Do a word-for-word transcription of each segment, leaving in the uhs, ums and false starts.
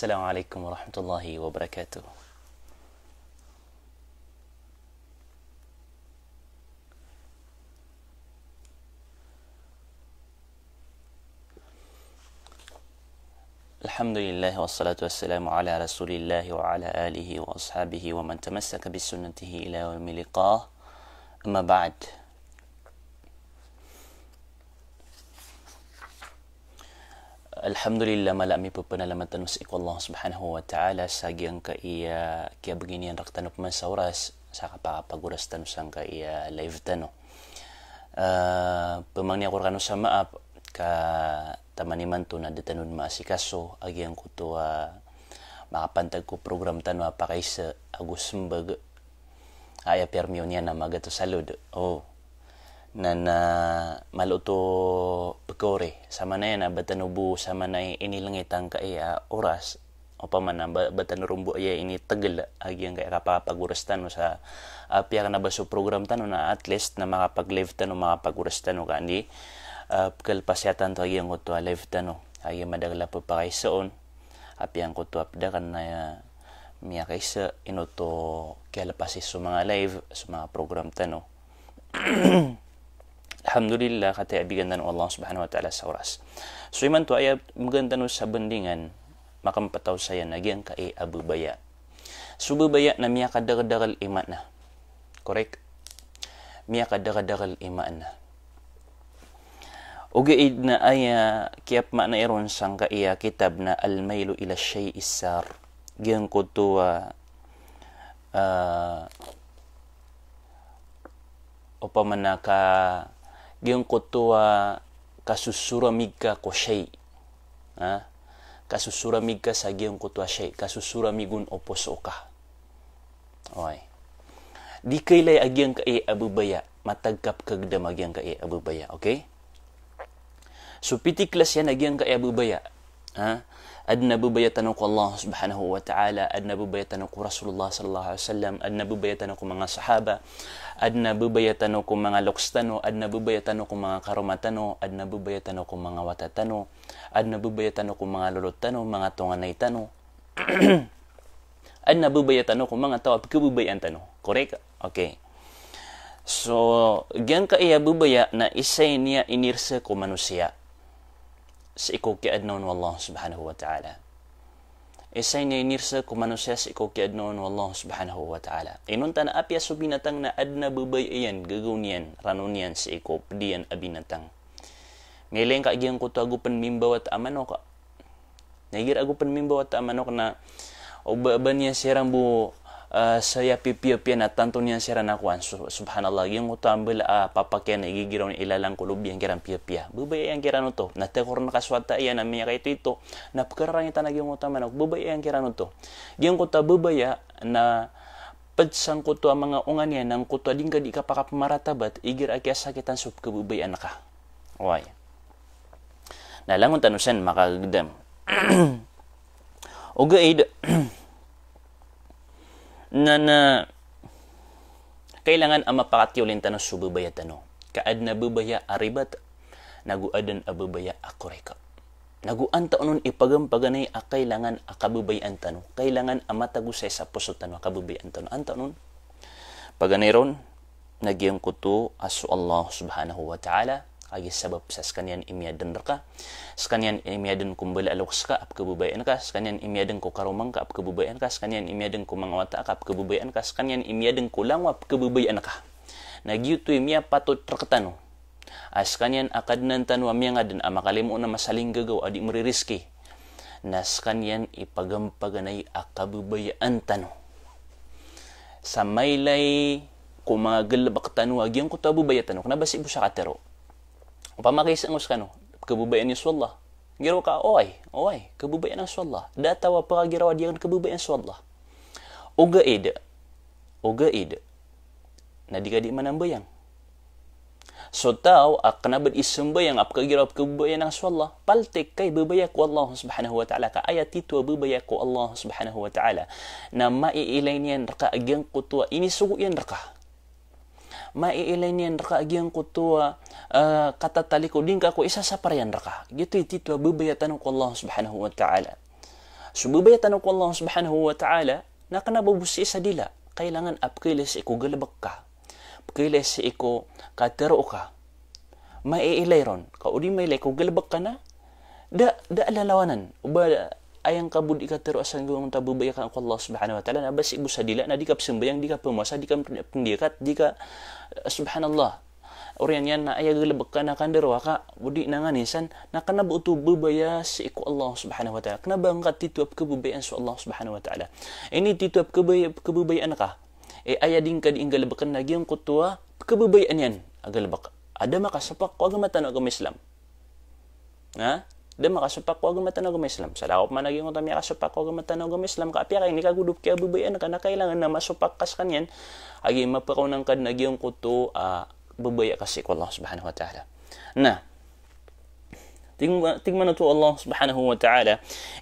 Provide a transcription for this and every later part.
Assalamu alaikum warahmatullahi wabarakatuh. Alhamdulillah, wassalatu wassalamu ala Rasulillah wa ala alihi wa ashabihi wa man tamassaka bisunnatihi ila yaumil liqa. Amma ba'd. Alhamdulillah, mala a mipepenalamat tano sii ko Allah Subhanahu wa Ta'ala sa giyangkaya kiyabegay niyan rektano peman sa oras sa kapakapagoras tano sangkaya live tano. Eh, pemangni ako rekano sa maap ka taman imanto na da tano den maasikaso a giyangkoto a makapantag ko program tano a Pakaiza ago Sembag a aya piya remiyo niyan na magatos a load. O. Na, na malo oto pekawri. Samanaya na ba tano bo samanaya inilengit angkaya oras. Opama na ba, ba tano ron bo aya initegel a giyangkaya kapakapagoras tano sa apiya kena ba so program tano na at least na makapag-live tano, makapagoras tano ka andi, ah, pekelpasiya tanto a giyangkoto a live tano. A giya madakel a pepakaiza on. Apiya angkoto a ped aken na miyakaiza, ino oto kiyalepasi so manga live, so manga program tano. Alhamdulillah, kataya a bigan tano o Allah Subhanahu wa Ta'ala sa oras. So imanto aya began tano sa bendingan, makempet a osayan a giyangkaya a bebaya. So bebaya na miyakadakeldakel i maana. Korek? Miyakadakeldakel i maana. Ogaid na aya kiyapemaanai ron sangkaya kitab na Al-Mailu ila Shay'is Sar. Giyangkoto a, ah, opama na ka, giyangkoto a kasosoramig ka ko shay. Ha? Kasosoramig ka sa giyangkoto a shay. Kasosoramig on o poso ka. Oway. Di kailay a giyangkaya a bebaya, matag ka pekagedam a giyangkaya a bebaya, okay? So, piti klas iyan a giyangkaya a bebaya. Ha? Aden a bebaya tano ko Allah Subhanahu wa Ta'ala, aden a bebaya tano ko Rasulullah sallallahu alaihi wasallam, aden a bebaya tano ko manga sahaba, aden a bebaya tano ko manga loks tano, aden a bebaya tano ko manga karoma tano, aden a bebaya tano ko manga wata tano, aden a bebaya tano ko manga lolot tano, manga tonganay tano. Aden a bebaya tano ko manga taw a pekebebayaan tano. Korek? Okay. So, giyangkaya bebaya na isa iyan a iniresa ko manosiya sii ko kiyaadna on o Allah Subhanahu wa Ta'ala. Isa iyan a iniresa ko manosiya sii ko kiyaadna on o Allah Subhanahu wa Ta'ala. Inonta na apiya so binatang na aden a bebaya iyan, gagaw niyan, rano niyan sii ko ped iyan a binatang. Miyailay ngka giyangkoto a go pen mimbawata a manok. Na igira ago pen mimbawata a manok na o ba, ba niyan siran bo, ah, saya pipiya-piya na tanto niyan siran a kowan. Su-, subhanallah, giyangkoto a mbala a papakiyan na igira on ilalan ko lobi angkiran piya-piya. Bebaya angkiran oto. Na tekor na kaswata iyan na miyakaito-ito. Na pekararangitan a giyangkoto a manok. Bebaya angkiran oto. Giyangkoto a bebaya na ped sangkoto a manga onga niyan, angkoto a di ngka di kapakapemaratabat, igira a kiyasakitan so pekebebayaan ka. Oway. Na langon tano san makagedam. Ogaid na, na kailangan a mapakatiyolin tano so bebaya tano. Ka aden a bebaya a ribat, nago aden a bebaya a korek. Nago antaa on i pagampaganay a kailangan a kabebayaan tano. Kailangan a matagosay sa poso tano a kabebayaan tano. Antaa on? Paganay ron, na giyangkoto a so Allah Subhanahu wa Ta'ala, a giya sabap sa sekaniyan i miyaden reka, sekaniyan i miyaden ko mbala a loks ka, a pekebebayaan ka, sekaniyan i miyaden ko karoma ngka, a pekebebayaan ka, sekaniyan i miyaden ko manga wata ka, a pekebebayaan ka, sekaniyan i miyaden ko langowan, a pekebebayaan ka. Na giyoto i miyapatot rektano a sekaniyan a Kadnan tano a miyangaden a makalimo na masalinggagaw a di meririzki. Na sekaniyan i pagampaganay a kabebayaan tano. Sa mailay ko manga galebek tano a giyangkoto a bebaya tano, kena ba sii bo sa katero. Opama ka isa ngka sekano, kebebayaan iyo so Allah. Giraw ka, oway, oway, kebebayaan ako so Allah. Da a taw a pekagiraw a di aken kebebayaan so Allah. Ogaid, ogaid na di ka di manambayang. So taw a kena ba di sembayang a pekagiraw a pekebebayaan angka so Allah, paltik ka i bebaya ko Allah Subhanahu wa Ta'ala, ka aya tito a bebaya ko Allah Subhanahu wa Ta'ala na maiilay niyan reka a giyangkoto a inisogo iyan reka. Maiilay niyan reka a giyangkoto a, eh, katataliko, di ngka ko isasapar iyan reka. Giyoto i tito a bebaya tano ko Allah Subhanahu wa Ta'ala. So babaya tano ko Allah subhanahu wa ta'ala, na kena ba bo sii sa dila, kailangan a pekailay sii ko galebek ka, pekailay sii ko katero ka. Maiilay ron, ka o di mailay ko galebek ka na, da, da lalawanan. O ba, aya ngka bo di katero a sa giyangkoto a babaya ka ko Allah subhanahu wa ta'ala, na ba sii bo sa dila, na di ka pesambayang, di ka pemowasa, di ka pendiyakat, di ka, subhanallah. Oriyan iyan na aya galebek ka na kandarowa ka, o di na nganin san, na kena ba oto babaya sii ko Allah subhanahu wa ta'ala. Kena ba ngka tito a pekebabayaan so Allah subhanahu wa ta'ala. Ini tito a pekebabay-, pekebabayaan ka. E, aya di ngka di nggalebeken na giyangkoto a pekebabayaan iyan a galebek. A da makasopak ko agama tano a agama Islam. Ha? Da makasopak ko agama tano a agama Islam. Sa da ko pman a giyangkoto a miyakasopak ko agama tano a agama Islam, ka apiya ka ini kagodop ki a babayaan ka, na kailangan na masopak ka sekaniyan a giya mapakaonang ka den a giyangkoto a babaya ka sii ko Allah subhanahu wa ta'ala. Na, tig-, tig man oto o Allah subhanahu wa ta'ala,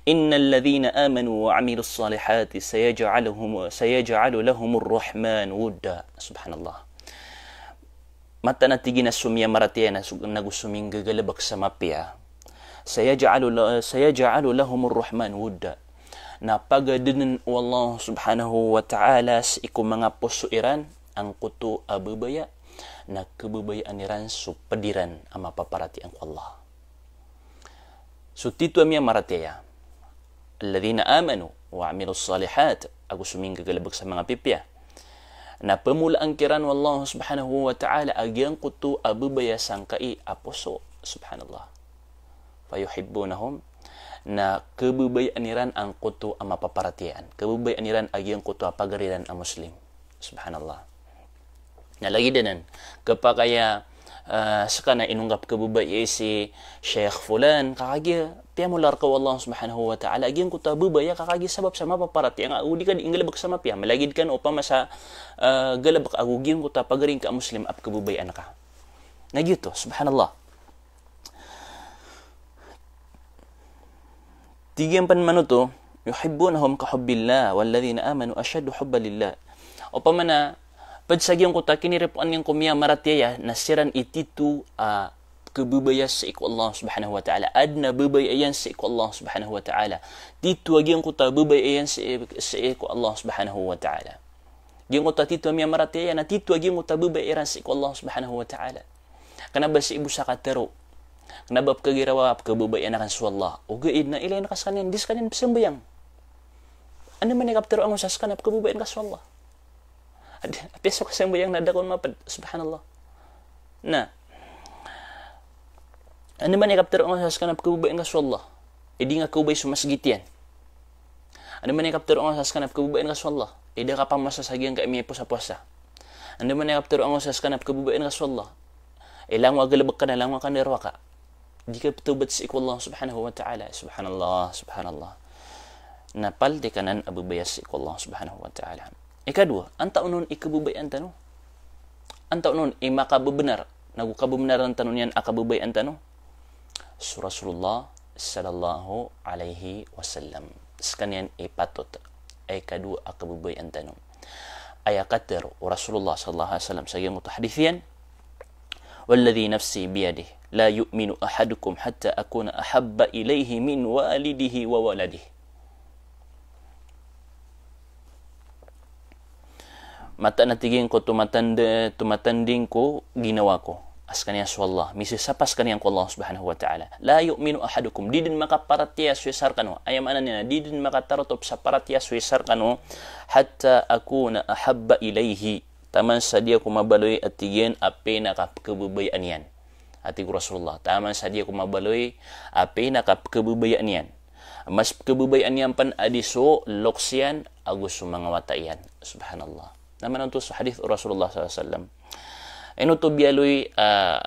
"Innal ladhina amanu wa amilus salihati sayaj'aluhum, sayaj'alu lahumur rahman wudda." Subhanallah. Mataan a tig iyan a so miyamaratiyaya na so, nago so minggagalebek sa mapiya. Sayaj'alu la-, sayaj'alu lahumur rahman wudda. Na pagadenen o Allah subhanahu wa ta'ala sii ko manga poso iran angkoto a babaya, na kebabayaan iran so ped iran a mapaparatiyaya ko Allah. So tito a miyamaratiyaya, alladhina amanu wa amilus salihat, ago so minggagalebek sa manga pipiya. Na pemolaan kiran o Allah subhanahu wa ta'ala a giyangkoto a babaya sangkai a poso, subhanallah. Fayuhibbunahum, na kebabayaan iran angkoto a mapaparatiyayaan. Kebabayaan iran a giyangkoto a pagari ran a Muslim. Subhanallah. Na lagid anan, kepakay a, ah, sekaniyan inonggap kebabayai si Sheikh Fulan, ka kagiya piyamola rka o Allah subhanahu wa ta'ala a giyangkoto a babaya ka kagiya sabap sa mapaparatiyaya nga, o di ka di nggalebek sa mapiya, malagid ka opama sa, ah, galebek ago giyangkoto a pagari ngka a Muslim a pekebabayaan ka. Na giyoto, subhanallah. Tig iyan pman oto, "Yuhibbunahum ka hubbillah, walladhina amanu ashaddu hubban lillah." Opama na, ped sa giyangkoto a kiniripoan iyan ko miyamaratiyaya, na siran i tito a kebabaya sii ko Allah subhanahu wa ta'ala. Aden a babaya iyan sii ko Allah subhanahu wa ta'ala. Tito a giyangkoto a babaya iyan sii, sii ko Allah subhanahu wa ta'ala. Giyangkoto a tito a miyamaratiyaya na tito a giyangkoto a babaya iran sii ko Allah subhanahu wa ta'ala. Kena ba sii bo sa katero. Kena ba pekegirawa, pekebabayaan aken so Allah. Ogaid na ilay na ka sekaniyan, di sekaniyan pesambayang. Anda man i kapetero angkoto sa sekaniyan a pekebabayaan ka so Allah? Adi, apiya so kasambayang na da kon maped, subhanallah. Na, anda man i kapetero angkoto sa sekaniyan a pekebabayaan ka so Allah? Edi nga kebabay so masgit iyan. Anda man i kapetero angkoto sa sekaniyan a pekebabayaan ka so Allah? Edi da ka pamowasa sa giyangkai a miyaposa-powasa. Anda man i kapetero angkoto sa sekaniyan a pekebabayaan ka so Allah? Ilangowa galebek ka na langowa kandarowa ka. Di ka petobat sii ko Allah subhanahu wa ta'ala. Subhanallah, subhanallah. Na paldi ka nan a babaya sii ko Allah subhanahu wa ta'ala. Ikadowa, antaa onon i kebabayaan tano? Antaa onon i makabebenar, nago kabebenaran tano niyan a kababayaan tano? So Rasulullah sallallahu alaihi wasallam. Sekaniyan i patot a ikadowa a kababayaan tano. Aya katero o Rasulullah sallallahu alaihi wasallam sa giyangkoto a hadith iyan, "Walladhi nafsi biyadihi, la yu'minu ahadukum hatta akuna ahabba ilaihi min walidihi wa waladihi." Mataan a tig iyan ko tomatand-, tomatanding ko ginawa ko a sekaniyan so Allah, misasapa sekaniyan ko Allah subhanahu wa ta'ala. "La yu'minu ahadukum," di den makaparatiyaya so isa rekano. Aya maana niyan na di den makatarotop sa paratiyaya so isa rekano, "hatta akuna ahabba ilaihi," taman sa di ako mabaloy a tig iyan a pinakapekebabayaan iyan. A tig o Rasulullah, taman sa di ako mabaloy a pinakapekebabayaan iyan. Mas pekebabayaan iyan pen a di so loks iyan ago so manga wata iyan. Subhanallah. Na maana oto so hadith o Rasulullah sallallahu alaihi wasallam. Ino oto biyaloy, ah,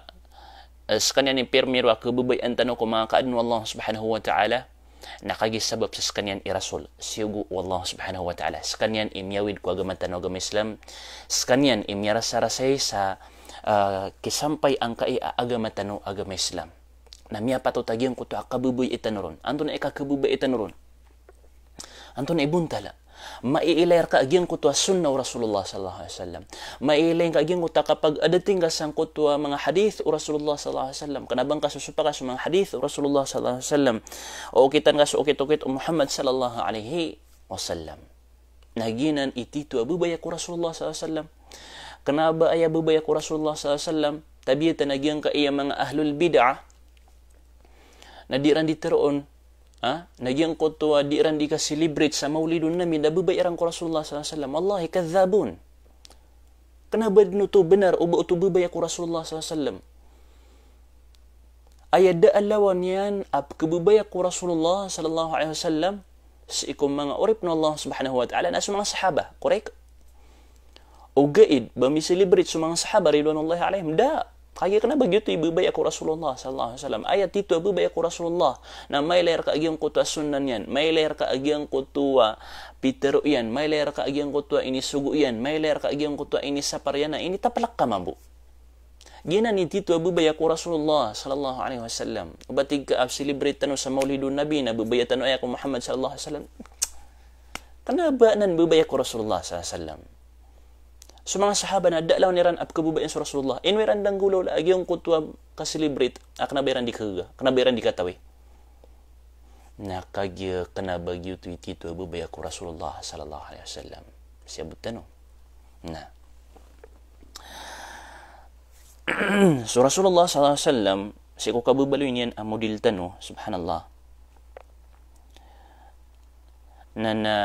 eh, sekaniyan i pirmiro a kebabayaan tano ko manga kaadn o Allah subhanahu wa ta'ala, na kagiya sabap sa sekaniyan i Rasul, siyogo o Allah subhanahu wa ta'ala. Sekaniyan i miyawid ko agama tano agama Islam, sekaniyan i miyarasarasay sa, ah, kisampay angkai a agama tano agama Islam. Na miyapatot a giyangkoto a kababayai tano ron. Antonaa i kakebabayai tano ron? Antonaa i bontal? Maiilay rka a giyangkoto a sunnah o Rasulullah sallallahu alaihi wasallam. Maiilay ngka a giyangkoto a kapag-adating ka sangkoto a manga hadith o Rasulullah sallallahu alaihi wasallam. Kna ba ngka sosopaka so manga hadith o Rasulullah sallallahu alaihi wasallam. O okitan ka so okit-okit o Muhammad sallallahu alaihi wasallam. Na giyanan i tito a babaya ko Rasulullah sallallahu alaihi wasallam. Kna ba aya babaya ko Rasulullah sallallahu alaihi wasallam, tabiya tano a giyangkaya manga ahlul bid'ah, na di iran di teroon, ha? Na giyangkoto a di iran di ka-celebrate sa Maulidun Nabi, na babaya iran ko Rasulullah sallallahu alaihi wasallam. Wallahi, kadhabun. Kna ba dn oto bnar o ba oto babaya ko Rasulullah sallallahu alaihi wasallam. Aya da a lawan iyan a pkhababaya ko Rasulullah sallallahu alaihi wasallam sii ko manga oripn o Allah subhanahu wa ta'ala na so manga sahaba, korek? Ogaid ba mi-celebrate so manga sahaba ridwanullahi alaihim? Da. Kagiya kna ba giyoto i babaya ko Rasulullah sallallahu alaihi wasallam. Aya tito a babaya ko Rasulullah na mailay rka a giyangkoto a sunnah niyan, mailay rka a giyangkoto a pitero iyan, mailay rka a giyangkoto a inisogo iyan, mailay rka a giyangkoto a inisapar iyan, na initaplk ka mambo. Giyanan i tito a babaya ko Rasulullah sallallahu alaihi wasallam. O ba tig ka a celebrate tano sa Maulidun Nabi na babaya tano aya ko Muhammad sallallahu alaihi wasallam. Kna ba anan babaya ko Rasulullah sallallahu alaihi wasallam. So manga sahaba na da a lawan iran a pkhababayaan so Rasulullah. Ino iran da nggolawla a giyangkoto a ka-celebrate a kna ba iran di khagaga, kna ba iran di katawi. Na kagiya kna ba giyoto i tito a babaya ko Rasulullah sallallahu alaihi wasallam. Siyabot tano. Na so Rasulullah sallallahu alaihi wasallam, sii ko kababaloy niyan a model tano, subhanallah. Na, na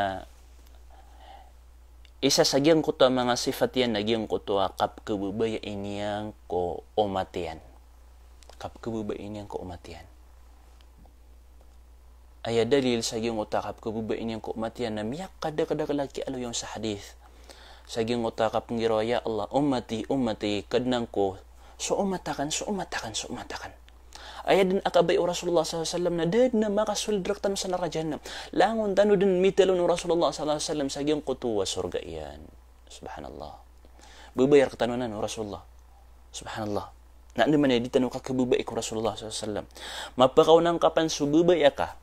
isa sa giyangkoto a manga sifat iyan na giyangkoto a kapkhababayai niyan ko omat iyan. Kapkhababayai niyan ko omat iyan. Aya dalil sa giyangkoto a kapkhababayai niyan ko omat iyan na miyakadakdakl a kiyaaloy on sa hadith. Sa giyangkoto a kapnggiraw a, "Ya Allah, ummati, ummati, Kadnan ko, so omat akn, so omat akn, so omat akn." Aya dn a kabaya o Rasulullah sallallahu alaihi wasallam na da dn a makasold rktano sa naraka jahannam. Langon tano dn mitaloon o Rasulullah sallallahu alaihi wasallam sa giyangkoto a sorga iyan. Subhanallah. Babaya rktano anan o Rasulullah. Subhanallah. Na andamanaya di tano kakhababayai ko Rasulullah sallallahu alaihi wasallam. Mapakaonang ka pn so babaya ka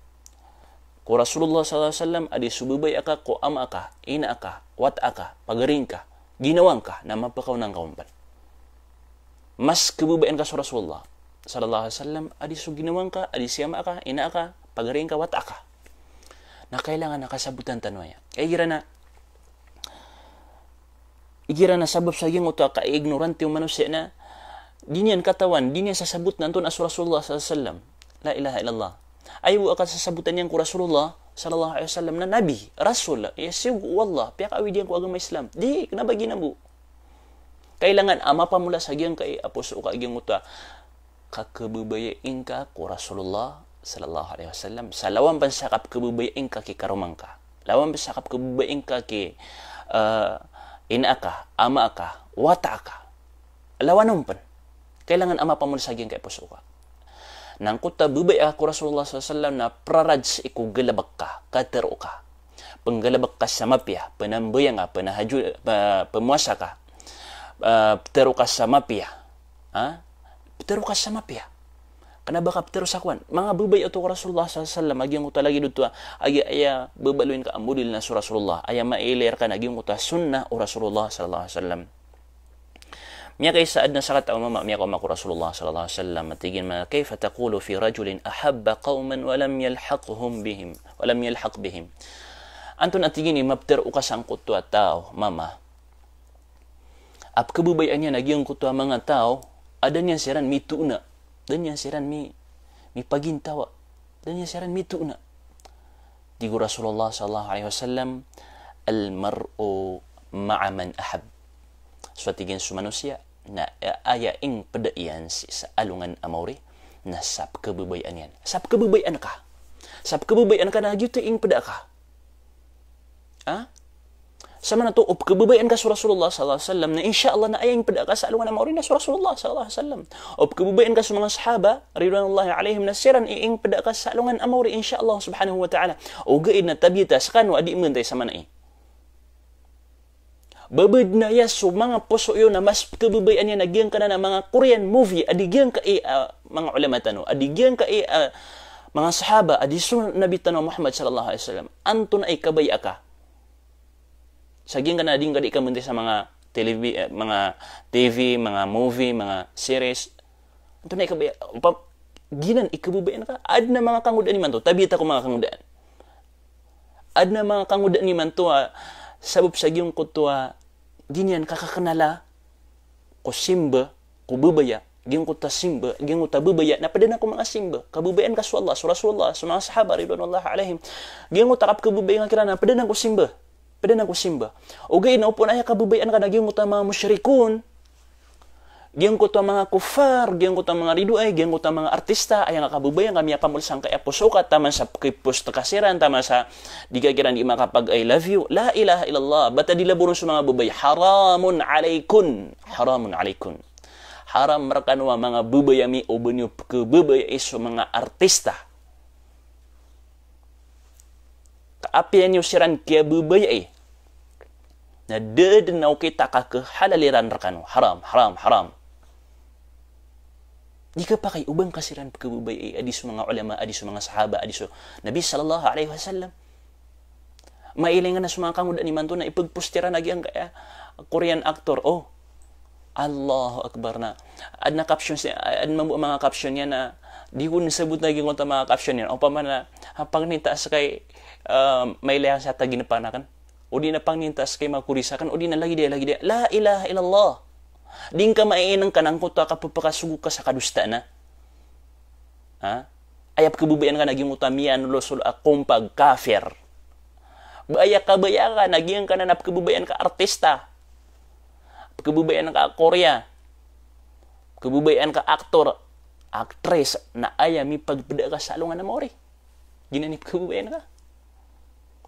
ko Rasulullah sallallahu alaihi wasallam, a di so babaya ka ko ama ka, ina ka, wata ka, pagari ngka, ginawa ngka, na mapakaonang ka on pn. Mas khababayaan ka so Rasulullah sallallahu alaihi wasallam, a di so ginawa ngka, a di si ama ka, ina ka, pagari ngka, wata ka. Na kailangan a kasabotan tano aya. Igira na Igira na sabap sa giyangkoto a ka-ignorante o manosiya na di niyan katawan, di niyan sasabot na antonaa so Rasulullah sallallahu alaihi wasallam. La ilaha illallah. Aya bo a kasasabotan iyan ko Rasulullah sallallahu alaihi wasallam na nabi, rasul, aya siyogo o Allah, piyakaawid iyan ko agama Islam. Di, kna ba giyanan bo. Kailangan a mapamola sa giyangkai a poso ka a giyangkoto a kakhababayai ngka ko Rasulullah sallallahu alaihi wasallam. Sa lawan pn sa kapkhababayai ngka ki karoma ngka. Lawan pn sa kapkhababayai ngka ki, eh, ina ka, ama ka, wata ka. Lawan on pn. Kailangan a mapamola sa giyangkai a poso ka. Na angkoto a babaya ko Rasulullah sallallahu alaihi wasallam na praraj sii ko galbk ka, katharo ka. Pnggalbk ka sa mapiya, pnambayang ka, pnahajud, pa-, pmowasa ka. Eh, ptharo ka sa mapiya. Ha? Ptharo ka sa mapiya. Kna ba ka ptharo sa kowan. Manga babaya oto ko Rasulullah sallallahu alaihi wasallam, a giyangkoto a lagid oto a, aya, aya babaloy ngka a model na so Rasulullah. Aya mailay rka na giyangkoto a sunnah o Rasulullah sallallahu alaihi wasallam. Miyakaisa a adn a sakataw a mama, miyakaoma ko Rasulullah sallallahu alaihi wasallam, a tig iyan, "Kaifa taqulu fi rajulin ahabba qawman wa lam yalhaqhum bihim, wa lam yalhaq bihim?" Antonaa, a tig iyan, i maptharo ka sangkoto a taw, mama, a pkhababayaan iyan a giyangkoto a manga taw a da niyan siran mitoona, da niyan siran mi-, mipagintawa, da niyan siran mitoona. Tig o Rasulullah sallallahu alaihi wasallam, "Al-mar'u ma'a man ahab." So, a tig iyan, so manosiya na, eh, aya ingpda iyan sii sa alongan a maori na sa pkhababayaan iyan. Sa pkhababayaan ka. Sa pkhababayaan ka na giyoto i ingpda ka. Ha? Sa maana oto, o pkhababayaan ka so Rasulullah sallallahu alaihi wasallam, na insha Allah na aya ingpda ka sa alongan a maori na so Rasulullah sallallahu alaihi wasallam. O pkhababayaan ka so manga sahaba, ridwanullahi alaihim, na siran i ingpda ka sa alongan a maori, insha Allah subhanahu wa ta'ala. Ogaid na tabiya ta skano a di mbantay sa maana i. Ba badn aya so manga poso iyo na mas pkhababayaan iyan a giyangkanan a manga Korean movie a di giyangkai a, ah, manga ulama tano, a di giyangkai a, ah, manga sahaba, a di so Nabi tano Muhammad sallallahu alaihi wasallam. Antonaa i kabaya ka? Sa giyangkanan a di ngka di kamanti sa manga televi-, eh, manga T V, manga movie, manga series. Antonaa i kabaya-, pa-, giyanan i kababayaan ka. Adn a manga kangodaan imanto, tabiya ta ko manga kangodaan. Adn a manga kangodaan imanto a sabap sa giyangkoto a di niyan kakaknala ko simba, ko babaya, giyangkoto a simba, giyangkoto a babaya, na pd anan ko manga simba. Kababayaan ka so Allah, so Rasulullah, so manga sahaba, ridwanullahi alaihim. Giyangkoto a kapkhababayai nga kiran na pd anan ko simba. Pd anan ko simba. Ogaid na opama na aya kababayaan ka na giyangkoto a manga mushrikun, giyangkoto a manga kuffar, giyangkoto a manga ridoay, giyangkoto a manga artista, aya nga kababayaan ka miyapamol sangkai a poso ka, taman sa pkhipost ka siran, taman sa di ka kiran di makapag-I love you. La ilaha illallah. Bata di laboron so manga babay. Haramun alaykun. Haramun alaykun. Haram rkano a manga babay ami o ba niyo pkhababayai so manga artista. Ka apiya niyo siran kiyababayai, na da dn a okit a kakhahalal iran rkano. Haram, haram, haram. Di kapakay o ba ngka siran pkhababayai, a di so manga ulama, a di so manga sahaba, a di so Nabi sallallahu alaihi wasallam. Mailay ngka na so manga kangodaan imanto na ipagpost iran a giyangkaya Korean actor. Oh, Allahu Akbar na. Adn a caption siya, adn mambo a manga caption iyan na di ko dn sabot na giyangkoto a manga caption iyan. Opama na, ha, pangninta a ska i, ah, mailay a sa taginpan akn. O di na pangninta a ska i makorisa akn, o di na lagid aya, lagid aya. La ilaha illallah. Di ngka mainngka na angkoto a kapphakasogo ka sa kadosta na. Ha? Aya pkhababayaan ka na giyangkoto a miyanolosol a kompag kafir. Ba aya kabaya ka na giyangkanan a pkhababayaan ka artista. Pkhababayaan ka Korea. Pkhababayaan ka aktor, aktris, na aya mipagpda ka sa alongan a maori. Giyanan i pkhababayaan ka.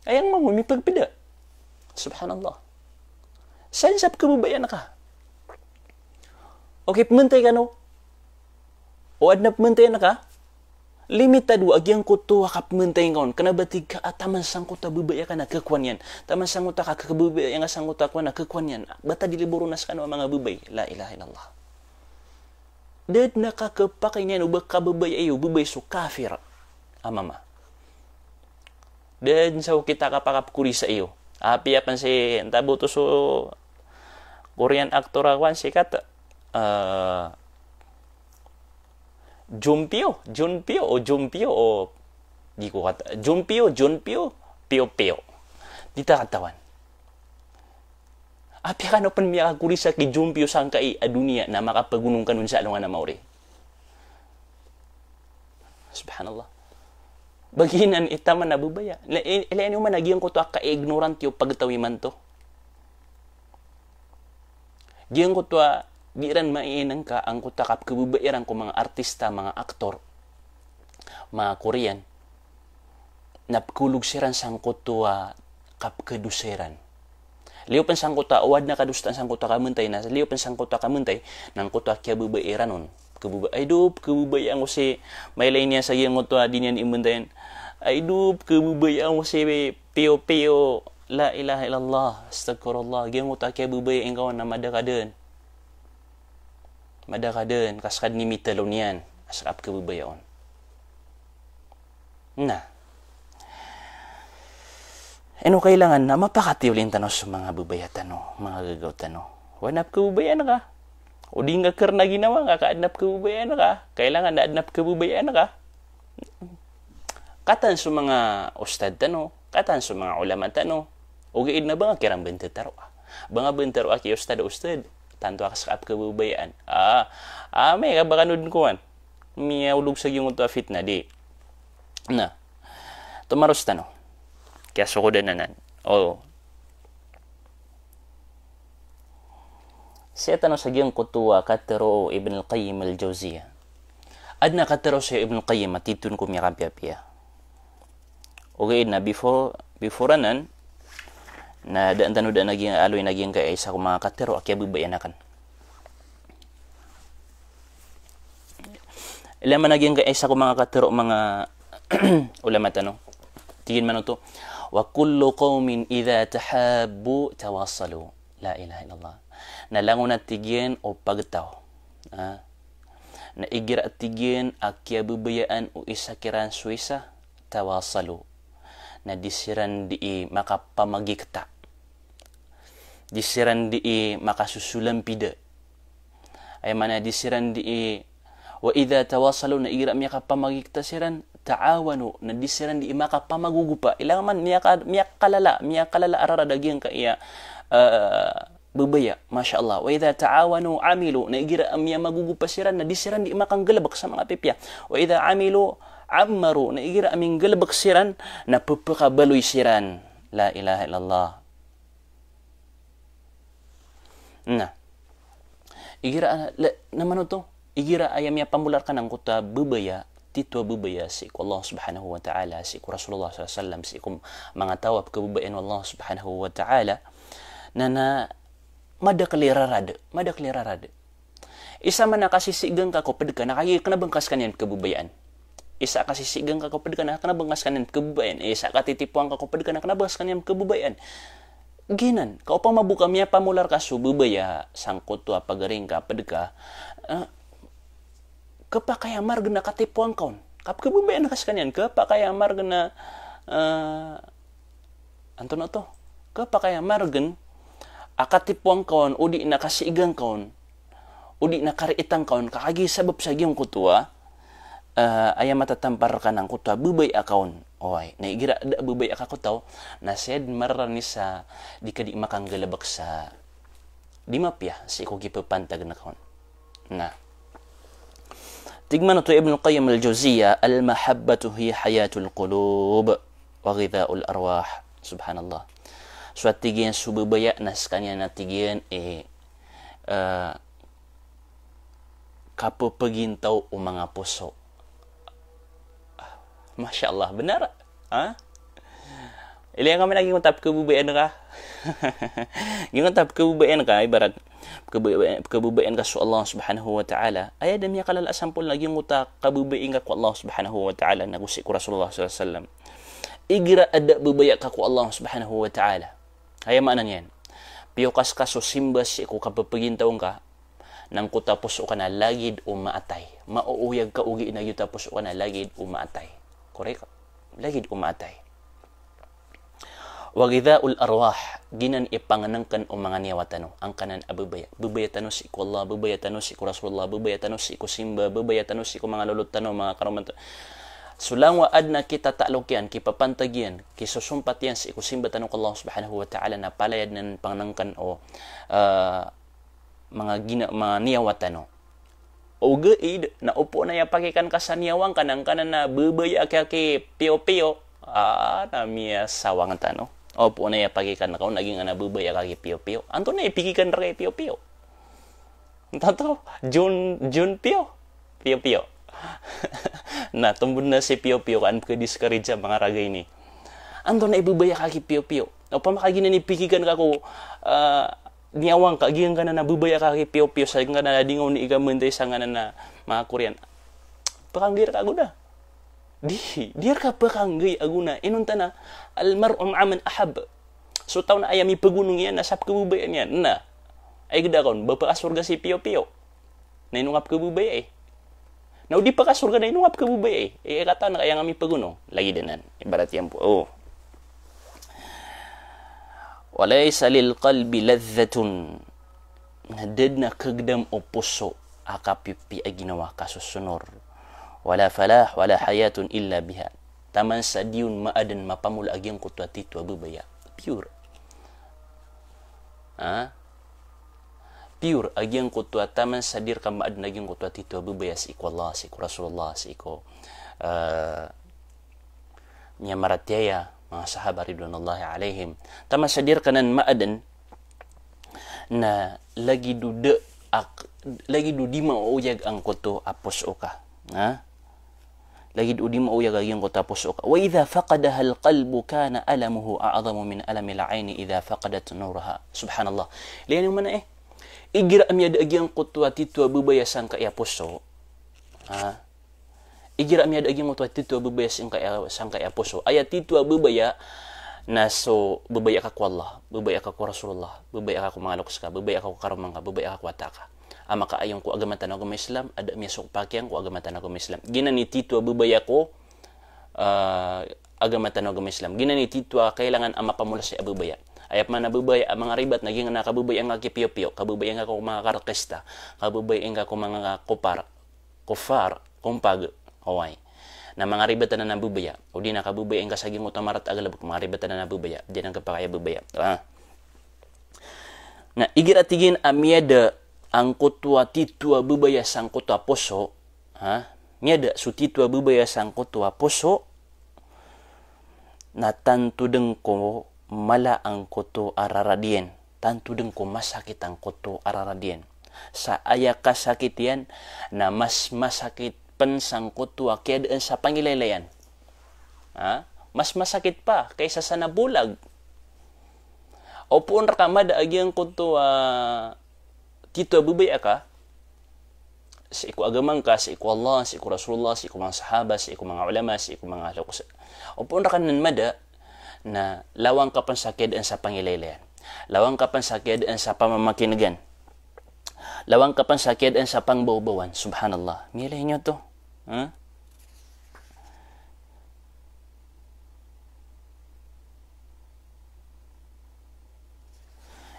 Aya nga mambo mipagpda. Subhanallah. San sa pkhababayaan ka? Okay, pmantay kano. O adn a pmantayan ka, limitado a giyangkoto a kapmantayan ka on. Kna ba tig ka a taman sangkoto a babay akn na khakowa niyan. Taman sangkoto a kakhababayai nga sangkoto a kowa na khakowa niyan. Bata di laboron a skano a manga babay. La ilaha illallah. Da dn a kakhapakay niyan o ba kababayai o babay so kafir a mama. Da dn sa okit a kapakapkorisa iyo. Apiya pn si, antaa bo oto so Korean actor a kowan sikat, eh, Jumpyo, Junpyo, o Jumpyo, o di ko kata, Jumpyo, Junpyo, Pyo Pyo. Di ta katawan. Apiya kano pn miyakakorisa ki Jumpyo sangkai a doniya na makapagonong kano sa alongan a maori. Subhanallah. Ba giyanan i taman a babaya. Ilay niyo man a giyangkoto a ka-ignorant iyo pagtaw imanto. Giyangkoto a di iran mainngka angkoto a kapkhababayai ran ko manga artista, manga aktor, manga Korean. Na pkhaolog siran sangkoto a kapkhadosa iran. Liyo pn sangkoto a o adn a kadosaan sangkoto a kamantay na, liyo pn sangkoto a kamantay, na angkoto a kiyababayai ran on. Pkhababay-, ay do, pkhababayaan ko si, mailay niyan sa giyangkoto a di niyan imantayan. Ay do, pkhababayaan ko si Pyo Pyo, la ilaha illallah, astagfirullah, giyangkoto a kiyababayai ngka on na mada ka dn. Mada ka dn, ka ska dn i mitalo niyan a ska pkhababayai on. Na ino kailangan na mapakatiyolin tano so manga babaya tano, manga gagaw tano. Oway na pkhababayaan ka. O di ngka karna ginawa ngka ka adn a pkhababayaan ka. Kailangan na adn a pkhababayaan ka. Katawan so manga ustad tano, katawan so manga ulama tano. Ogaid na ba nga kiran bntataroa. Ba nga bntataroa ki ustad, ustad. Tanto a ska pkhababayaan. Ah, ah, amay ka ba kano dn kowan. Miyaolog sa giyangkoto a fitna, di. Na tomaros tano. Kiyasokodan anan. O. Sii tano sa giyangkoto a katharo o Ibn al-Qayyim al-Jawziyah. Adn a katharo si Ibn al-Qayyim a titho ko miyakapiyapiya. Ogaid na before, before anan, na daan tano daan a giya, aloy na giyangkaya isa ko manga katharo a kiyababayaan akn. Ilay man a giyangkaya isa ko manga katharo o manga ulama tano. Tig iyan man oto, "Wa kullu qawmin idha tahabbu tawasalu." La ilaha illallah. Na langon a tig iyan o pagtaw. Ah. Na igira a tig iyan a kiyababayaan o isa kiran so isa, tawasalu. Na di siran di makapamagikta. di siran dii makasosolampida. Aya maana di siran dii, wa idha tawasalu, na igira miyakapamagikta siran, ta'awanu, na di siran dii makapamagogopa. Ilay man miyaka-, miyakalala, miyakalala a rarad a giyangkaya, eh, babaya. Masha Allah. Wa idha ta'awanu amilu, na igira miyamagogopa siran, na di siran dii makanggalbk sa manga pipiya. Wa idha amilu ammaru, na igira minggalbk siran, na pphakabaloy siran. La ilaha illallah. Na igira, le-, na mano oto, igira aya miyapamolar ka angkoto a babaya, tito a babaya sii ko Allah Subhanahu wa Ta'ala, sii ko Rasulullah sallallahu alaihi wasallam, sii ko manga taw a pkhababayaan o Allah Subhanahu wa Ta'ala, na, na madakl i rarad, madakl i rarad. Isa man a kasisigan ka ko pd ka na kagiya kna ba ngka skaniyan pkhababayaan. Isa a kasisigan ka ko pd ka na kna ba ngka skaniyan pkhababayaan. Isa a katitipoan ka ko pd ka na kna ba ngka skaniyan pkhababayaan. Giyanan, ka opama bo ka miyapamolar ka so babaya sangkoto a pagari ngka a pd ka, eh, khapakay a margn a katipoan ka on. Ka pkhababayaan ka skaniyan, khapakay a margn a, eh, antonaa oto? Khapakay a margn a katipoan ka on, odi na kasigan ka on, odi na kariitan ka on, ka kagiya sabap sa giyangkoto a, eh, aya matatampar rka angkoto a babaya ka on. Oway, na igira da a babaya ka ko taw, na saya dn mararani sa di ka dii makanggalbk sa di mapiya sii ko kipapantagn ka on. Na tig man oto Ibn Qayyim al-Jawziyyah, "Al-mahabbatu hiya hayatul qulub wa ghidha'ul arwah." Subhanallah. So a tig iyan so babaya na skaniyan a tig iyan i, eh, kapphagintaw o manga poso. Masha Allah, bnar. Ha? Ilay ngka man a giyangkoto a pkhababayaan ka. Giyangkoto a pkhababayaan ka, ibarat pkhaba-, pkhababayaan ka so Allah Subhanahu wa Ta'ala. Aya da miyakalala a sampol na giyangkoto a kababaya ngka ko Allah Subhanahu wa Ta'ala, nago sii ko Rasulullah sallallahu alaihi wasallam. Igira da a babaya ka ko Allah Subhanahu wa Ta'ala. Aya maana niyan, piyo ka ska so simba sii ko kapphagintaw ngka, na angkoto a poso ka na lagid o maatay. Maooyag ka ogaid na giyoto a poso ka na lagid o maatay. Korek? Lagid o maatay. Wa ghidha'ul arwah, giyanan i pangnngkn o manga niyawa tano, angkanan a babaya. Babaya tano sii ko Allah, babaya tano sii ko Rasulullah, babaya tano sii ko simba, babaya tano sii ko manga lolot tano, manga karoma tano. So langowan a adn a kitatalok iyan, kipapantag iyan, kisosompat iyan sii ko simba tano ko Allah Subhanahu wa Ta'ala, na palaya dn anan pangnngkn o, eh, manga gina-, manga niyawa tano. Ogaid na opama na aya pakikan ka sa niyawa ngka na angkanan a babaya ka ki piyo-piyo. Ah, na miyasawang tano. Opama na aya pakikan ka on na giyanan a babaya ka ki piyo-piyo. Antonaa i pikikan rka i piyo-piyo? Antonaa oto, Jun, Jun Piyo. Piyo-piyo. Na tombon na si piyo-piyo ka an pkha-discourage a manga raga ini. Antonaa i babaya ka ki piyo-piyo? Opama ka giyanan i pikikan ka ko, ah, niyawa ngka, giyangkanan a babaya ka ki piyo-piyo, sa giyangkanan a di ngka on i kamantay sangkanan a manga Korean. Pkhanggay rka a gona. Di, di rka pkhanggay a gona. Inonta na, al mar'u ma'a man ahab. So taw na aya mipagonong iyan na sa pkhababayaan iyan. Na, ay gda ka on, ba pakasorga si piyo-piyo? Na ino ngka pkhababayai? Na o di pakasorga na ino ngka pkhababayai? Eh, katawan ka aya ngka mipagonong. Lagid anan. Ibarat iyan bo. Oh. Wa laysa lil qalbi ladhdhatun. Na da dn a khagdam o poso a kapipiya a ginawa, kasosonor. Wala falah, wala hayatun illa biha. Taman sa di on maadn mapamola a giyangkoto a tito a babaya. Pure. Ha? Pure a giyangkoto a taman sa di rka maadn a giyangkoto a tito a babaya sii ko Allah, sii ko Rasulullah, sii ko, eh, miyamaratiyaya, manga sahaba ridwanullahi alaihim. Taman sa di rka nan maadn, na lagid o da ak-, lagid o di maoyag angkoto a poso ka. Ha? Lagid o di maoyag a giyangkoto a poso ka. Wa idha faqadahal qalbu kana alamuhu a'zamu min alamil aini idha faqadat nuraha. Subhanallah. Ilay niyo man a, eh. Igira a miyada a giyangkoto a tito a babaya sangkai a poso. Ha? Igira a miyada a giyangkoto a tito a babaya sangkai a, sangkai a poso. Aya tito a babaya na so babaya ka ko Allah, babaya ka ko Rasulullah, babaya ka ko manga loks ka, babaya ka ko karoma ngka, babaya ka ko wata ka. A makaayong ko agama tano a agama Islam, a da miyasokpak iyan ko agama tano a agama Islam. Giyanan i tito a babaya ko, ah, agama tano a agama Islam. Giyanan i tito a kailangan a mapamola sii a babaya. Aya pman a babaya a manga ribat na giyangkanan a kababaya ngka ki piyo-piyo, kababaya ngka ko manga karkista, kababaya ngka ko manga kopar, kofar, kompag, oway. Na manga ribat anan a babaya, odi na kababaya ngka sa giyangkoto a marat a galbk, manga ribat anan a babaya, di anan khapakay a babaya. Ah. Na igira tig iyan a miyada angkoto a tito a babaya sangkoto a poso, ha? Miyada so tito a babaya sangkoto a poso, na tanto dn ko mala angkoto a rarad iyan, tanto dn ko masakit angkoto a rarad iyan. Sa aya kasakit iyan na mas masakit pn sangkoto a kiyadaan sa pangilaylayan. Ha? Mas masakit pa kaysa sa nabolag. Opama rka mada a giyangkoto a tito a babaya ka, sii ko agama ngka, sii ko Allah, sii ko Rasulullah, sii ko manga sahaba, sii ko manga ulama, sii ko manga ahli qus-, opama rka nan mada, na lawan ka pn sa kiyadaan sa pangilaylayan. Lawan ka pn sa kiyadaan sa pamamakingan. Lawan ka pn sa kiyadaan sa pangbaw-bawan. Subhanallah. Miyailay niyo oto. Ha?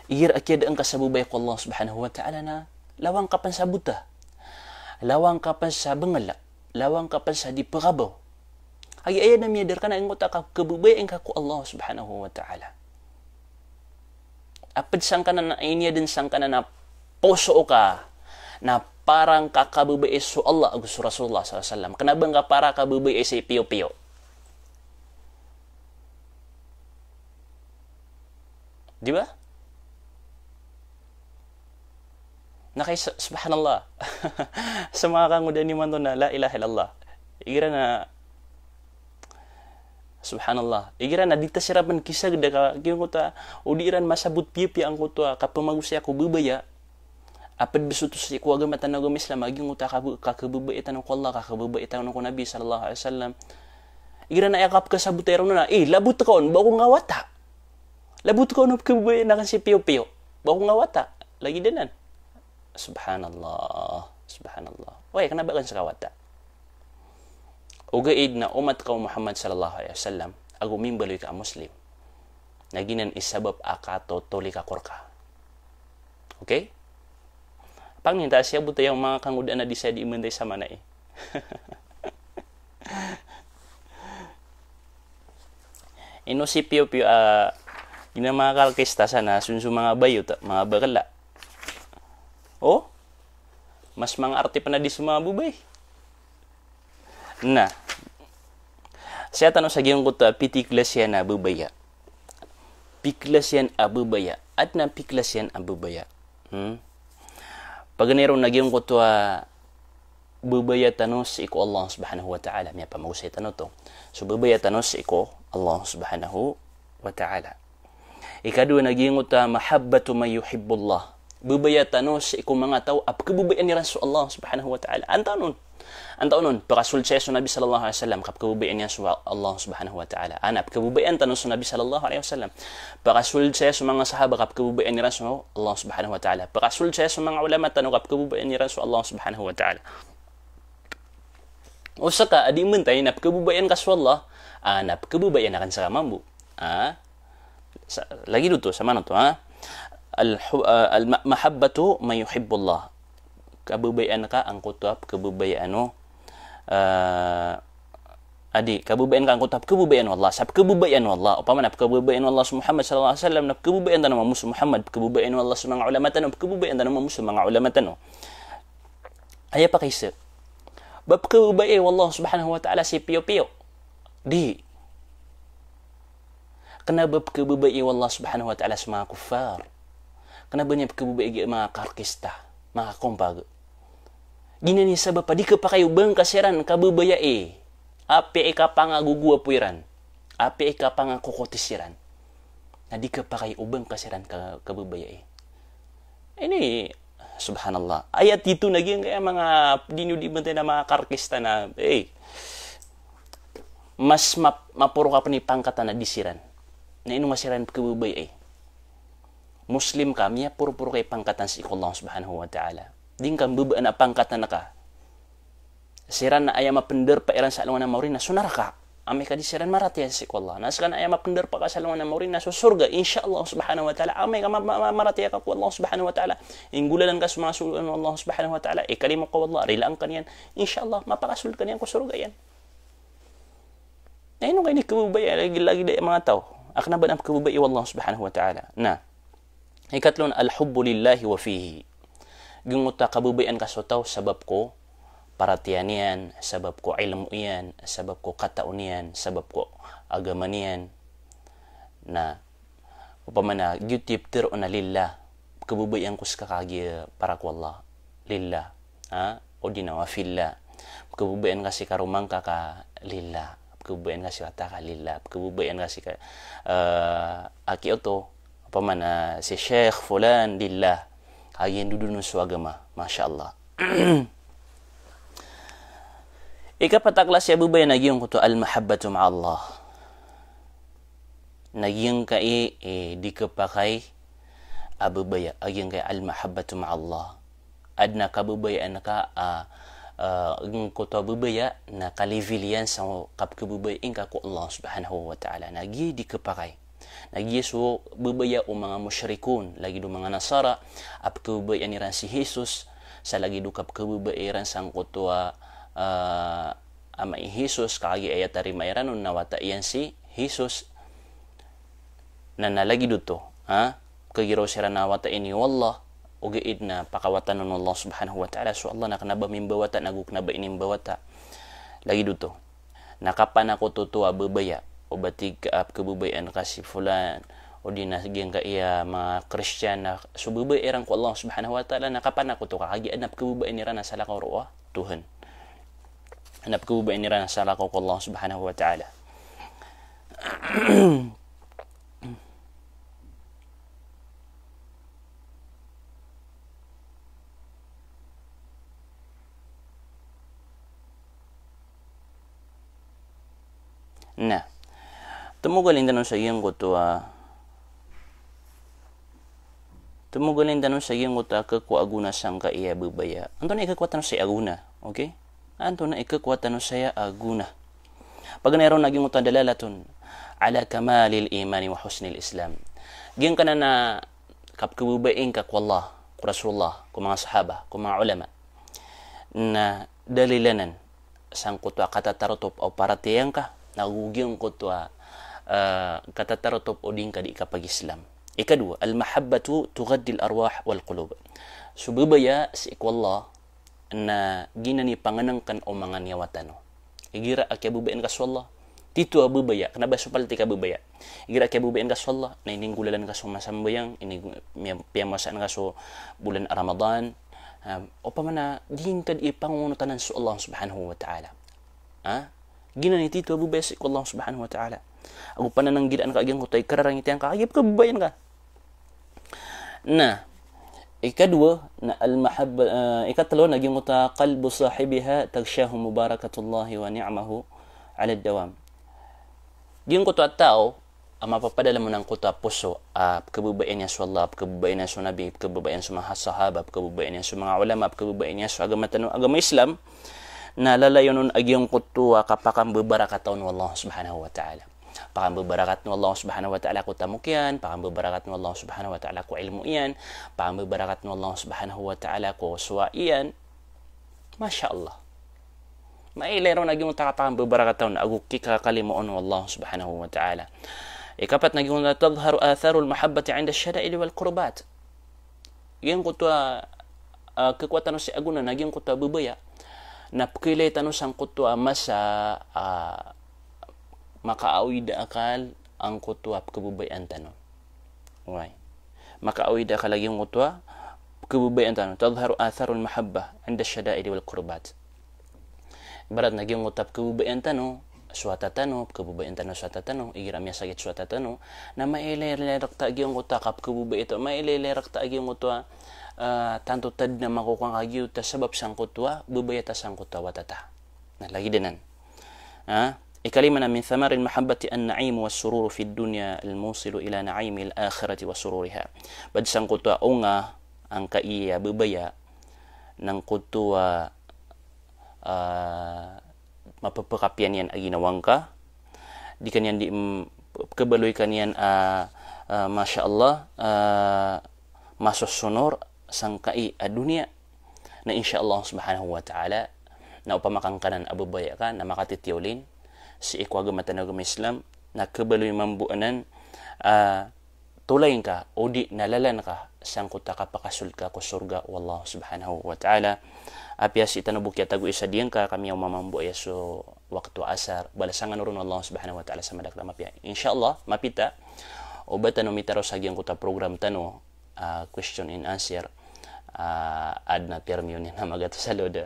Igira a kiyadaan ka sa babaya ko Allah Subhanahu wa Ta'ala na lawan ka pn sa bota. Lawan ka pn sa bngl. Lawan ka pn sa di pkhabaw. Kagiya aya na miyada rka na giyangkoto a ka-, kababaya ngka ko Allah Subhanahu wa Ta'ala. A pd sangkanan a iniyadn sangkanan a poso ka na para ngka kababaya so Allah ago so Rasulullah sallallahu alaihi wasallam. Kna ba ngka para kababaya sa piyo-piyo. Di ba? Na kay sa-, subhanallah. Sa manga kangodaan imanto na la ilaha illallah. Igira na, subhanallah. Igira na di ta siran pn kisagda ka, giyangkoto a, o di iran masabot piyapiya angkoto a kapamagosaya ko babaya. A pd bs oto sii ko agama tano a agama Islam, a giyangkoto a kab-, kakhababaya tano ko Allah, kakhababaya tano ko Nabi sallallahu alaihi wasallam. Igira na aya kapkasabota iran on na, eh, labot ka on, ba ko ngka wata. Labot ka on o pkhababayaan akn si piyo-piyo. Ba ko ngka wata. Lagid anan. Subhanallah. Subhanallah. Oway, kna ba akn ska wata. Ogaid na omat ka o Muhammad sallallahu alaihi wasallam, ago mimbaloy ka a Muslim. Na giyanan i sabap a katotolik ako rka. Okay? Pangnin ta a siyabot aya o manga kangodaan a di saya di imanto i samanai. Ino si piyo-piyo a, ina manga karkista sana, sonso manga bayo ta, manga bakla. O? Mas manga arti pn a di so manga babay. Na, sii tano sa giyangkoto a pitiklas iyan a babaya. Piklas iyan a babaya. Adn a piklas iyan a babaya. Hmm? Paganay ron na giyangkoto a babaya tano sii ko Allah Subhanahu wa Ta'ala. Miyapamagosay tano oto. So babaya tano sii ko Allah Subhanahu wa Ta'ala. Ikadowa na giyangkoto a mahabbatu man yuhibbullah. Babaya tano sii ko manga taw a pkhababayaan iran so Allah Subhanahu wa Ta'ala. Antaa on? Antaa on? Pkasold saya so Nabi sallallahu alaihi wasallam, kapkhababayaan iyan so Allah Subhanahu wa Ta'ala. Ana, pkhababayaan tano so Nabi sallallahu alaihi wasallam. Pkasold saya so manga sahaba, kapkhababayaan iran so Allah Subhanahu wa Ta'ala. Pkasold saya so manga ulama tano, kapkhababayaan iran so Allah Subhanahu wa Ta'ala. O ska a di imanto na pkhababayaan ka so Allah, a na pkhababayaan akn ska mambo. A? Sa, lagid oto, samanan oto, ha? Al-hu-, a, al-ma-, mahabbatu man yuhibbullah. Kababayaan ka angkoto a pkhababayaan o, a, adi, kababayaan ka angkoto a pkhababayaan o Allah. Sa pkhababayaan o Allah. Opama na pkhababayaan o Allah so Muhammad sallallahu alaihi wasallam, na pkhababayaan tano mambo so Muhammad, pkhababayaan o Allah so manga ulama tano, pkhababayaan tano mambo so manga ulama tano. Aya pakaiza. Ba pkhababayai o Allah Subhanahu wa Ta'ala si piyo-piyo? Di. Kna ba pkhababayai o Allah Subhanahu wa Ta'ala so manga kuffar? Kna ba niyan pkhababayai giya manga karkista, manga kompag? Giyanan i sabap a di khapakay o ba ngka siran kababayai. Apiya i kapangagogowapo iran. Apiya i kapangakokoti siran. Na di khapakay o ba ngka siran ka-, kababayai. Ini, subhanallah. Aya tito na giyangkaya manga di niyo di imanto na manga karkista na, eh, mas map-, maporo ka pn i pangkatan a di siran. Na ino nga siran pkhababayai? Muslim ka, miyaporoporo ka i pangkatan sii ko Allah Subhanahu wa Ta'ala. Di ngka mbabaan a pangkatan ka. Siran na aya mapndarpa iran sa alongan a maori na so naraka. amay ka di siran maratiyaya sii ko Allah. Na seka na aya mapender pakasalongan a maori na so sorga, insha Allah subhanahu wa ta'ala. Amay ka ma-, ma-, ma-, maratiyaya ka ko Allah subhanahu wa ta'ala, inggolalan ka so manga soloan o Allah subhanahu wa ta'ala, ikalimo ka o Allah, rilaan ka niyan, insha Allah, mapakasold ka niyan ko sorga iyan. Na ino ka ini kababaya, lagid, lagid aya manga taw a kena ba anan kababaya o Allah subhanahu wa ta'ala. Na ikatlo na al-hubbu lillahi wa fihi. Giyoto a kababayaan ka so taw sabap ko paratiyaya niyan, sabap ko ilmo iyan, sabap ko katao niyan, sabap ko agama niyan. Na opama na giyoto i ptharoon a lillah, kababayaan ko seka kagiya para ko Allah. Lillah. Ha? O di na wa fillah. Kababayaan ka sii karoma ngka ka lillah. Kababayaan ka sii wata ka lillah. Kababayaan ka sii ka, eh, aki oto. Opama na si Sheikh Fulan lillah. Kagiya ndodon on so agama. Masha Allah. Ikapat a klasi a babaya na giyangkoto a al-mahabbatu ma'allah. Na giyangkai, eh, di kapakay a babaya, a giyangkai al-mahabbatu ma'allah. Aden a kababayaan ka, ah, ah, giyangkoto a babaya na ka-level iyan sa kapkababayai ngka ko Allah subhanahu wa ta'ala. Na giya di kapakay. Na giya so babaya o manga mushrikun, lagid o manga Nasara, a pkababayaan iran si Jesus, sa lagid o kapkababayai iran sangkoto a, ah, ama i Jesus, kagiya aya tarima iran on na wata iyan si Jesus. Na, na lagid oto, ha? Kagiya raw siran na wata ini o Allah, ogaid na pakawatan on o Allah subhanahu wa ta'ala, so Allah na kena ba mimbawata, na go kena ba inimbawata. Lagid oto. Na kapanakoto oto a babaya, o ba tig ka a pkababayaan ka si fulan, o di na giyangkaya manga Kristiyan na so babaya iran ko Allah subhanahu wa ta'ala, na kapanakoto ka, kagiya aden a pkababayaan iran a salakaw roo a Tuhan. Aden a pkababayaan iran a salakaw ko Allah subhanahu wa ta'ala. Na, temogalin tano sa giyangkoto a, temogalin tano sa giyangkoto a khakowa a gona sangkaya babaya. Antonaa i khakowa tano saya a gona, okay? Antonaa i khakowa tano saya a gona? Paganay ron na giyangkoto a dalalatun ala kamalil imani wa husnil Islam. Giyangkanan a kapkababayai ngka ko Allah, ko Rasulullah, ko manga sahaba, ko manga ulama, na dalil anan sangkoto a katatarotop o paratiyaya ngka, na go giyangkoto a, eh, katatarotop o di ngka di kapag-Islam. Ikadowa, al-mahabbatu tughaddil arwah wal qulub. So babaya sii ko Allah, na giyanan i pangenengken o manga niyawa tano. Igira a kiyababayaan ka so Allah, tito a babaya, kena ba so palti ka babaya. Igira a kiyababayaan ka so Allah, na ininggolalan ka so masambayang, ini miya-, piyamowasaan ka so bolan a Ramadan. Um, opama na di ngka di pangongonotan so Allah subhanahu wa ta'ala. Ha? Giyanan i tito a babaya sii ko Allah subhanahu wa ta'ala. Ago panananggiraan ka a giyangkoto a ikararangit iyan ka, a giya pkababayaan ka. Na, ikadowa, na al-mahabba, eh, ikatelo, na giyangkoto a qalbu sahibiha taghshahu mubarakatullahi wa ni'mahu ala dawam. Giyangkoto a taw a mapapadalem on angkoto a poso a pkababayaan iyan so Allah, pkababayaan iyan so Nabi, pkababayaan iyan so manga sahaba, pkababayaan iyan so manga ulama, pkababayaan iyan so agama tano, agama Islam, na lalayon on a giyangkoto a kapakambabarakatan o Allah subhanahu wa ta'ala. Pakambabarakatan o Allah subhanahu wa ta'ala ko tamok iyan, pakambabarakatan o Allah subhanahu wa ta'ala ko ilmo iyan, pakambabarakatan o Allah subhanahu wa ta'ala ko sowa iyan. Masha Allah. Mailay ron a giyangkoto a kapakambabarakatan ago kikakalimoon o Allah subhanahu wa ta'ala. Ikapat na giyangkoto a tadhharu atharul mahabbati inda shada'id wal kurbat. Giyangkoto a, ah, khakowa tano saya a gona na giyangkoto a babaya na pkhailay tano sangkoto a masa, ah, makaawid a akal angkoto a pkhababayaan tano. Oway. Makaawid a akal a giyangkoto a pkhababayaan tano. Tadhharu atharul mahabbah inda shada'id wal kurbat. Ibarat na giyangkoto a pkhababayaan tano so wata tano, pkhababayaan tano so wata tano, igira miyasakit so wata tano, na mailay-ilay rkta a giyangkoto a kapkhababayai tano, mailay-ilay rkta a giyangkoto a, ah, tanto tadn a makokowa ngka giyoto a sabap sangkoto a babaya ta sangkoto a wata ta. Na lagid anan. Ah, ikalima na min thamaril mahabbati an-na'im was-sururu fid dunya al-musilu ila na'imil akhirati wa sururiha. Bad sangkoto a onga angkaya babaya na angkoto a, ah, mapapakapiya niyan a ginawa ngka, di kaniyan di, mm, khabaloy kaniyan, ah, ah, masha Allah, ah, masosonor sangkai a doniya. Na insha Allah subhanahu wa ta'ala, na opama ka ngkanan a babaya ka na makatitiyo lin sii ko agama tano a agama Islam, na khabaloy mambo anan, ah, tolay ngka, o di na lalan ka sangkoto a kapakasold ka ko sorga o Allah subhanahu wa ta'ala. Apiya sii tano bo kiyatago i sa diyangka, ka miyaoma mambo aya so wakto asar, balasan kano ron o Allah subhanahu wa ta'ala sa madakl a mapiya. Insha Allah, mapita o ba tano mitaro sa giyangkoto a program tano, ah, question and answer, ah, adn a termino niyan a magatos a load.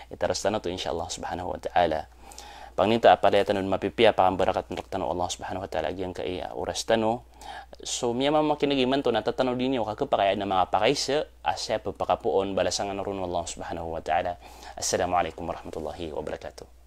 Itaros tano oto, insha Allah subhanahu wa ta'ala. Pangninta a palaya tano dn mapipiya, pakambarakat rktano o Allah subhanahu wa ta'ala giyangkai a oras tano. So miyamamakineg imanto na tatano dn iyo ka khapakay a adn a manga pakaisa a saya pphakapoon, balasan kano ron o Allah subhanahu wa ta'ala. Assalamu alaikum warahmatullahi wabarakatuh.